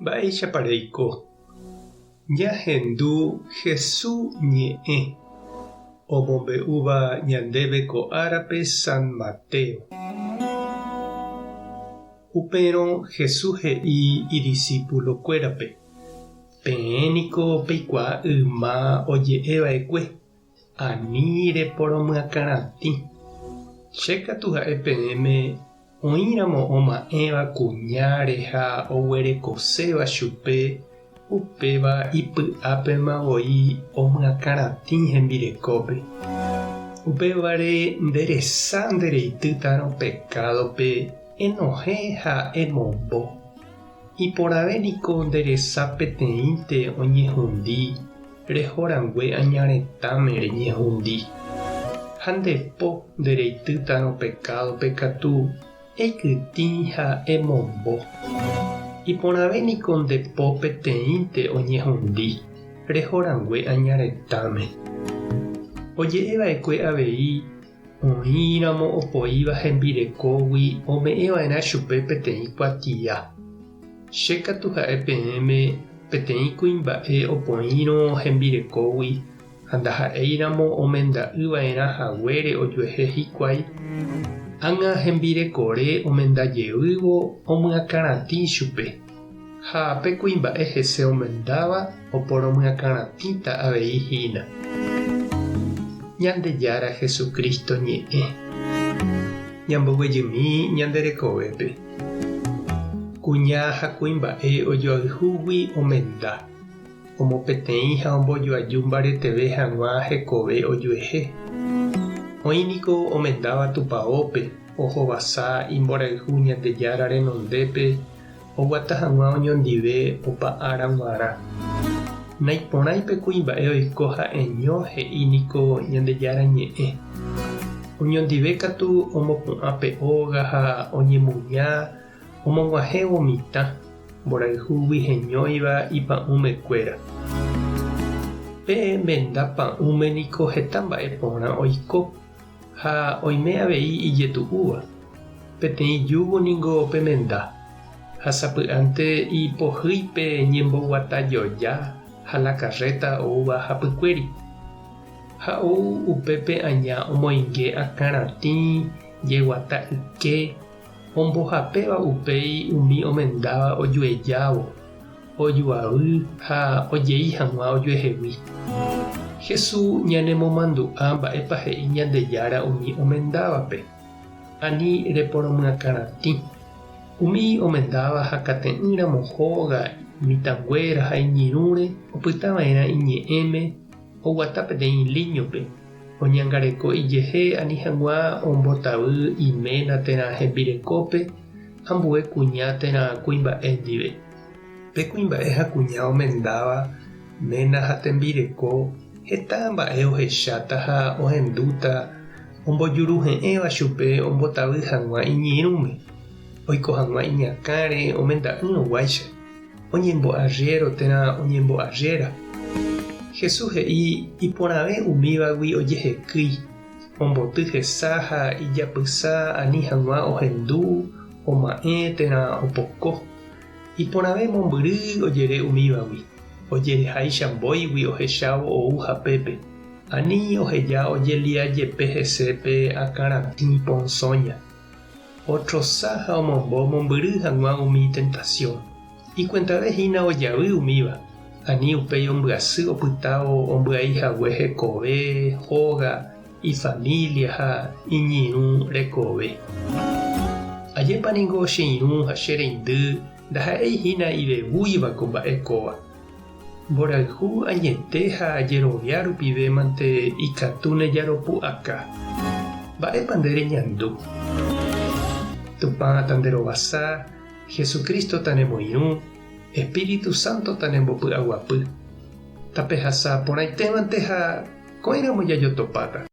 Mba'éichapa reiko? Ñahendu Hesu ñe'ẽ omombe'úva ñandéve ko árape San Mateo. Upérõ Hesu he'i idisípulokuérape, Peẽ niko peikuaa yma oje'e va'ekue, Ani reporomyakãratĩ. Che katu ha'e peẽme Oĩramo oma'ẽva kuñáre ha oguerekoséva chupe, upéva ipy'ápema voi omyakãratĩ hembirekópe. Upévare nde resa nde reitýtarõ pekádope enohẽ ha emombo. Iporãve niko nde resa peteĩnte oñehundi reho rangue aña retãme reñehundi. Ha nde po nde reitýtarõ pekádope katu eikytĩ ha emombo. Iporãve niko nde po peteĩnte oñehundi reho rangue aña retãme. Oje'e va'ekue avei Oĩramo opoíva hembirekógui ome'ẽva'erã chupe peteĩ kuatia. Che katu ha'e peẽme peteĩ kuimba'e opoĩrõ hembirekógui ha ndaha'éiramo omenda'yva'erã haguére ojuehe hikuái, ág̃a hembirekore omenda jeývo omyakãratĩ chupe, ha pe kuimba'e hese omendáva oporomyakãratĩta avei hína. Ñandejára Jesucristo ñe'ẽ. Ñamboguejymi ñande rekovépe. Kuña ha kuimba'e ojoayhúgui omenda, omopeteĩ ha ombojoaju mbareteve hag̃ua hekove ojuehe. Oĩ niko omendáva tupaópe, ohovasa imborayhu Ñandejára renondépe oguata hag̃ua oñondive opa ára g̃uarã. Naiporãi pe kuimba'e oiko ha'eño he'i niko Ñandejára Ñe'ẽ. Oñondive katu omopu'ã pe óga ha oñemuña omog̃uahẽvo mitã, mborayhúgui heñóiva ipa'ũmekuéra. Pe menda pa'ũme niko heta mba'e porã oiko. Ha oime avei ijetu'úva. Peteĩ júgo ningo pemenda, ha sapy'ánte ipohýi pe ñemboguata joja ha la karréta oúva hapykuéri. Ha ou upépe aña omoinge akãratĩ jeguata yke, ombohapéva upéi umi omendáva ojuejávo. ojuavy ha ojei hag̃ua ojuehegui. Jesús ñanemomandu'a mba'épa he'i Ñandejára umi omendávape, Ani reporomyakãratĩ. Umi omendáva hakate'ỹramo hóga, mitãnguéra ha iñirũre opytava'erã iñe'ẽme oguata peteĩ líñope, oñangareko ijehe ani hag̃ua ombotavy iména térã hembirekópe ambue kuña térã kuimba'e ndive. Pe kuimba'e ha kuña omendáva, ména ha tembireko, heta mba'e ohecháta ha ohendúta ombojuruhe'ẽva chupe ombotavy hag̃ua iñirũme, oiko hag̃ua iñakãre omenda'ỹrõguáicha, oñembo'arriéro térã oñembo'arriéra. Jesús he'i iporãve umívagui ojehekýi, omboty hesa ha ijapysa ani hag̃ua ohendu, oma'ẽ térã opoko. Iporãve mombyry ojere umívagui, ojereháicha mbóigui ohechávo ou hapépe, ani oheja ojelia jepe hese pe akãratĩ ponsóña. Otrosa ha omombo mombyry hag̃ua umi tentasión. Ikuentave hína ojavy umíva, ani upéi ombyasy opytávo ombyai hague hekove, hóga, ifamília ha iñirũ rekove. Ajépa ningo che irũ ha che reindy ndaha'éi hína ivevúiva ko mba'e kóva. Mborayhu añete ha jerovia rupive mante ikatúne jaropu'aka. Mba'épa nde reñandu? Tupã tanderovasa, Jesucristo tanemoirũ, Espíritu Santo tanembopy'aguapy. Tapehasa porãitémante ha ko'ẽramo jajotopáta.